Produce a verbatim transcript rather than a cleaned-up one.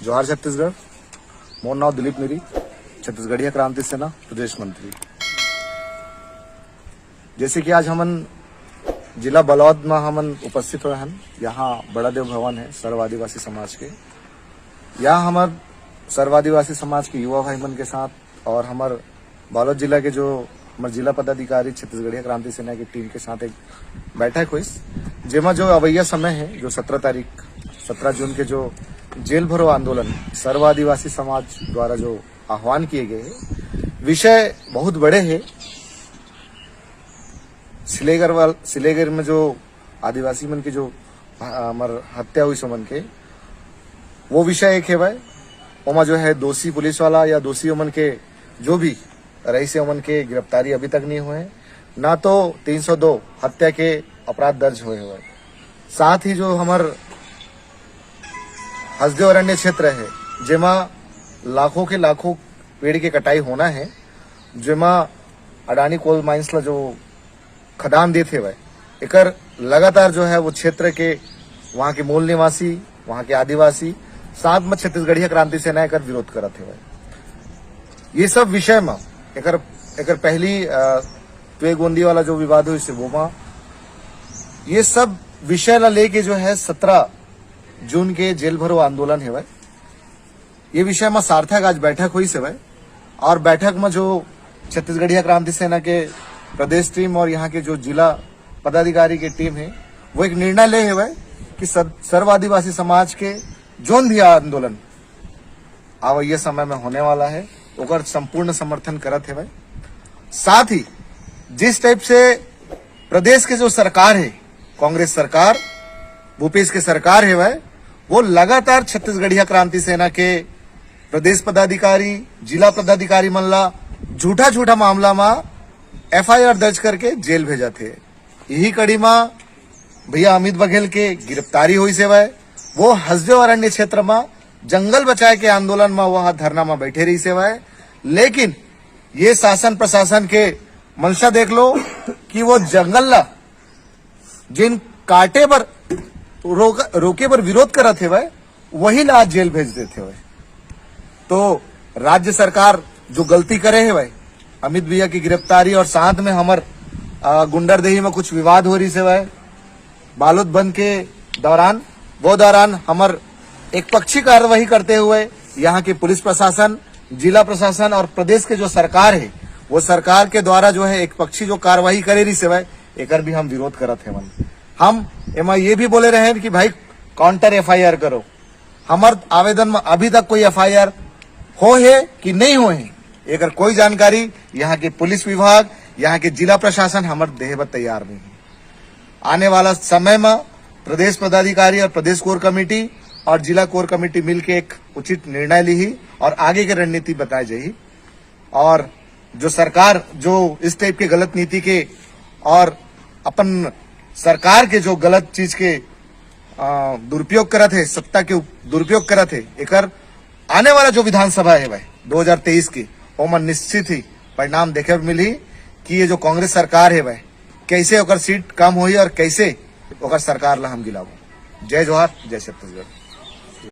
जोहार छत्तीसगढ़। मोर नाव दिलीप मिरी, छत्तीसगढ़िया क्रांति सेना प्रदेश मंत्री। जैसे कि आज हमन जिला बलौद में हमन उपस्थित हुए हन, यहाँ बड़ा देव भवन है सर्व आदिवासी समाज के। यहाँ हमर सर्व आदिवासी समाज के युवा भाई मन के साथ और हमर बालोद जिला के जो हमर जिला पदाधिकारी छत्तीसगढ़िया क्रांति सेना की टीम के साथ एक बैठक हुई, जेमा जो अवैया समय है, जो सत्रह तारीख, सत्रह जून के जो जेल भरो आंदोलन सर्व आदिवासी समाज द्वारा जो आह्वान किए गए हैं, विषय बहुत बड़े हैं। सिलेगर वाल सिलेगर में जो आदिवासी मन के जो, अ, हमर हत्या हुई समन के, वो विषय एक है भाई। ओमा जो है दोषी पुलिस वाला या दोषी ओमन के जो भी रईस हे ओमन के गिरफ्तारी अभी तक नहीं हुए, ना तो तीन सौ दो हत्या के अपराध दर्ज हुए हुए। साथ ही जो हमर हसदेव अरण्य क्षेत्र है, जेमा लाखों के लाखों पेड़ के कटाई होना है, जेमा अडानी कोल माइंस ला जो खदान देत हेवय, एकर लगातार जो है वो क्षेत्र के, वहाँ के मूल निवासी, वहाँ के आदिवासी, साथ में छत्तीसगढ़िया क्रांति सेना एकर विरोध करत हेवय। ये सब विषय में एकर, एकर पहली, अ, तुएगोंदी वाला जो विवाद हुई से वो मा, ये सब विषय ला लेके जो है सत्रह जून के जेल भरो आंदोलन हेवय। ये विषय में सार्थक आज बैठक हुई से भाई, और बैठक में जो छत्तीसगढ़िया क्रांति सेना के प्रदेश टीम और यहाँ के जो जिला पदाधिकारी के टीम है, वो एक निर्णय ले हेवय कि सर-, सर्व आदिवासी समाज के जोन भी आंदोलन आवैया समय में होने वाला है, ओकर संपूर्ण समर्थन करत हेवय। साथ ही जिस टाइप से प्रदेश के जो सरकार है, कांग्रेस सरकार, भूपेश के सरकार हेवय, वो लगातार छत्तीसगढ़िया क्रांति सेना के प्रदेश पदाधिकारी, जिला पदाधिकारी मन ला झूठा झूठा मामला मा एफ आई आर दर्ज करके जेल भेजत हे। यही कड़ी मा भैया अमित बघेल के गिरफ्तारी हुई से वय, वो हसदेव अरण्य क्षेत्र मा जंगल बचाए के आंदोलन मा वो धरना मा बैठे रही से वय, लेकिन ये शासन प्रशासन के मंशा देख लो कि वो जंगल ला जिन काटे बर रोक, रोके बर विरोध करत हेवय, वही ला आज जेल भेज देत हेवय। तो राज्य सरकार जो गलती करे हेवय, अमित भैया की गिरफ्तारी और साथ में हमर, अ, गुंडरदेही में कुछ विवाद हो रही से हेवय, बालोद बंद के दौरान, वो दौरान हमर एक पक्षी कार्रवाई करते हुए यहाँ के पुलिस प्रशासन, जिला प्रशासन और प्रदेश के जो सरकार है, वो सरकार के द्वारा जो है एक पक्षी जो कार्रवाई करे रही से हेवय, एकर भी हम विरोध करत हेवन। हम एमा ये भी बोले रहे कि भाई काउंटर एफ आई आर करो। हमर आवेदन में अभी तक कोई एफ आई आर हो है कि नहीं हो है, एकर कोई जानकारी यहाँ के पुलिस विभाग, यहाँ के जिला प्रशासन हमर देहे बर तैयार नहीं है। आने वाला समय में प्रदेश पदाधिकारी और प्रदेश कोर कमेटी और जिला कोर कमेटी मिलके एक उचित निर्णय लीही और आगे के रणनीति बताए जाही। और जो सरकार जो इस टाइप के गलत नीति के और अपन सरकार के जो गलत चीज के, अ, दुरुपयोग करत है, सत्ता के उप-, दुरुपयोग करत है, एकर आने वाला जो विधानसभा है भाई दो हज़ार तेईस की, ओमा निश्चित ही परिणाम देखे बर मिलही कि ये जो कांग्रेस सरकार है भाई, कैसे ओकर सीट कम होही और कैसे ओकर सरकार ला हम गिलाबो। जय जोहार, जय छत्तीसगढ़।